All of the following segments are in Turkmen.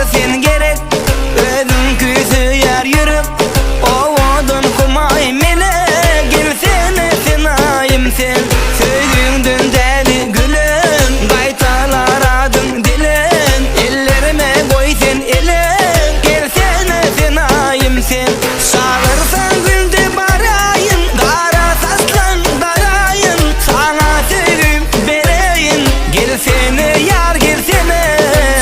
bir sen gerek Özüň küýseýär ýürek Owadan humaý mele Gelsene sen aýym sen Söýgiňden däli gülen Gaýtalar adyň dilen Ellerime goý sen ele Gelsene sen aýym sen Çagyrsaň günde baraýyn Gara saçlaň daraýyn Saňa söýgim bereýin Gelsene ýar gelsene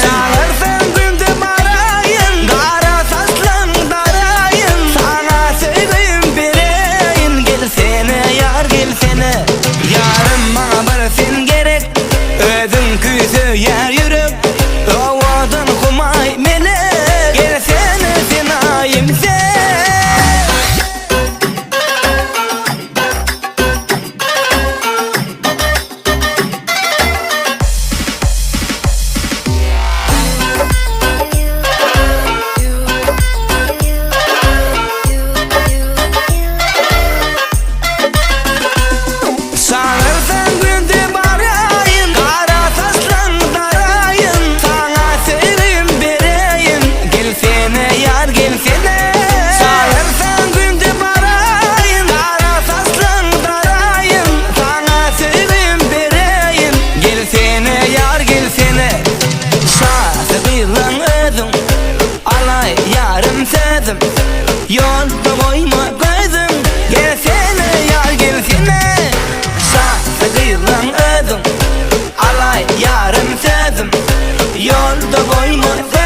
Çagyrsaň günde baraýyn Gara saçlaň daraýyn Saňa söýgim bereýin Gelsene ýar gelsene Ýarym maňa bir sen gerek Özüň küýseýär ýürek Owadan humaý melek Gelsene sen aýym sen. Çagyrsaň günde baraýyn, Gara saçlaň daraýyn, Saňa söýgim bereýin, Gelsene ýar gelsene. Çagyrsaň günde baraýyn, Gara saçlaň daraýyn, Saňa söýgim bereýin, Gelsene ýar gelsene. Şasy gyzlaň özüň, Alaý ýarym sözüm, Ýolda goýma gözüm, Gelsene ýar gelsene. Şasy gyzlaň özüň, Alaý ýarym sözüm, Ýolda goýma.